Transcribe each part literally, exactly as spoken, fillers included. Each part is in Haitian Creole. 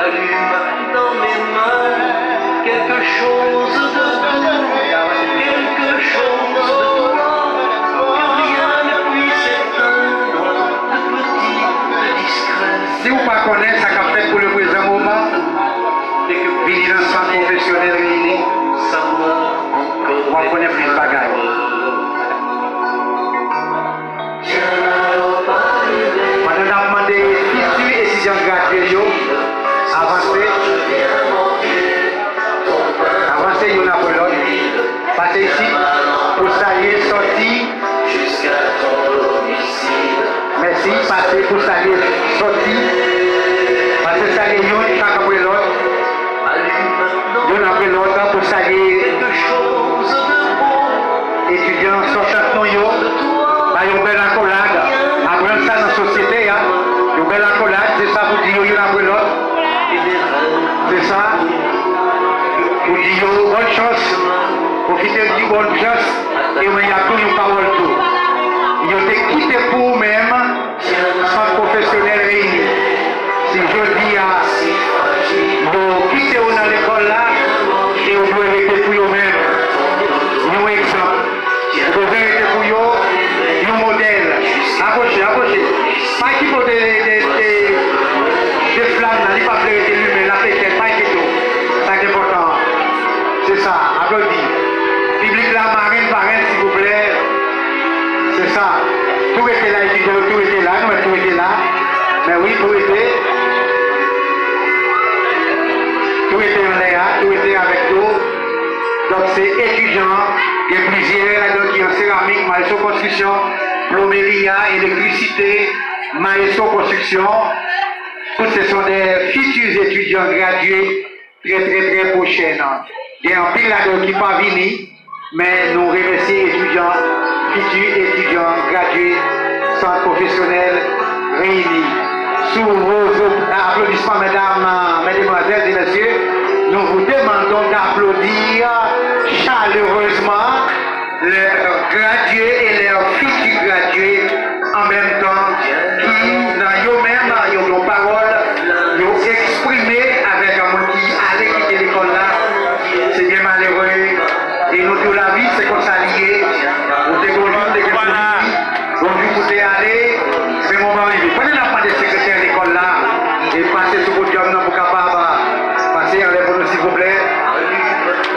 Allume dans mes mains quelque chose de doux, quelque chose de toi, que rien ne puisse éteindre de petit, de discret. Si w pa konnen sa k ap fèt pou leprezan moman, vini nan sant pwofesyonèl reyini, w ap konnen plis bagay. Pandan n ap mande fiti etidyan gradye yo avanse, avanse youn apre lòt, pase isit pou salye sòti. Mèsi, pase pou salye sòti. Pase salye youn, chak apre lòt. Youn apre lòt, pou salye etidyan sòtan nou yo. Ba yo yon bèl akolad. Aprann sa nan sosyete a. Yon bèl akolad, se sa pou di yo youn apre lòt. Se sa. Pou di yo bòn chans. Pwofite di bòn chans. E mwen, y ap di yon pawòl tou. Yo te kite pou ou menm. Sant pwofesyonèl reyini. Si jodi a, yo kite w nan lekòl la, e w dwe rete pou yo menm. Yon egzanp. Ou bezwen rete pou yo, yon modèl. Apwoche, apwoche. Pa kite w de, de, de, de flam nan, li p ap vle rete limen, l ap etèn, pa enkyete w. Sa k enpòtan an. Se sa, aplodi. Piblik la, marenn, parenn, silvouplè. Se sa. Tou rete la, etidyan yo, tou rete la. Nou mèt tou rete la. Men wi, tou rete. Tou rete anlè a, tou rete avèk yo. Donk, se etidyan, gen plizyè ladan ki an seramik, maestro konstriksyon, plomeri a, elektrisite, maestro konstriksyon. Tout se sont des futurs étudiants gradués très, très, très prochainement. Gen anpil ladan yo ki pa vini, men nou remèsye etidyan, fiti etidyan gradye sant pwofesyonèl reyini. Sou wozo aplodisman, medam, medemwazèl e mesye, nous vous demandons d'applaudir chaleureusement leurs gradués et leurs futurs gradués an menm tan ki nan yo menm, yo gen pawòl, yo eksprime avèk moun ki ale kite lekòl la. Se byen malere. E nou di w lavi, se konsa li ye. Ou te gen yon jou, ou te gen pou li. Yon jou pou te ale, men moman rive. Pandan n ap mande sekretè lekòl la, e pase sou podyòm nan pou kapab pase anlè pou nou, silvouplè.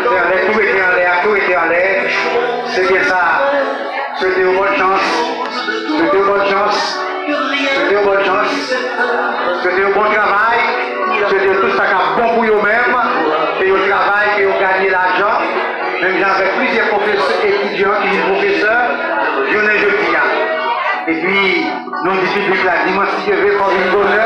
Se anlè, tou rete anlè a, tou rete anlè. Se byen sa. Swete yo bòn chans. Swete yo bòn chans. Swete yo bòn chans. Swete yo bon travay. Swete yo tout sa k ap bon pou yo menm. Ke yo travay, ke yo ganye lajan. Menm jan avèk plizyè pwofesè, etidyan ki vin pwofesè, jounen jodi a. Epi, nou di piblik la, dimanch si Dye vle, fò vin bonè.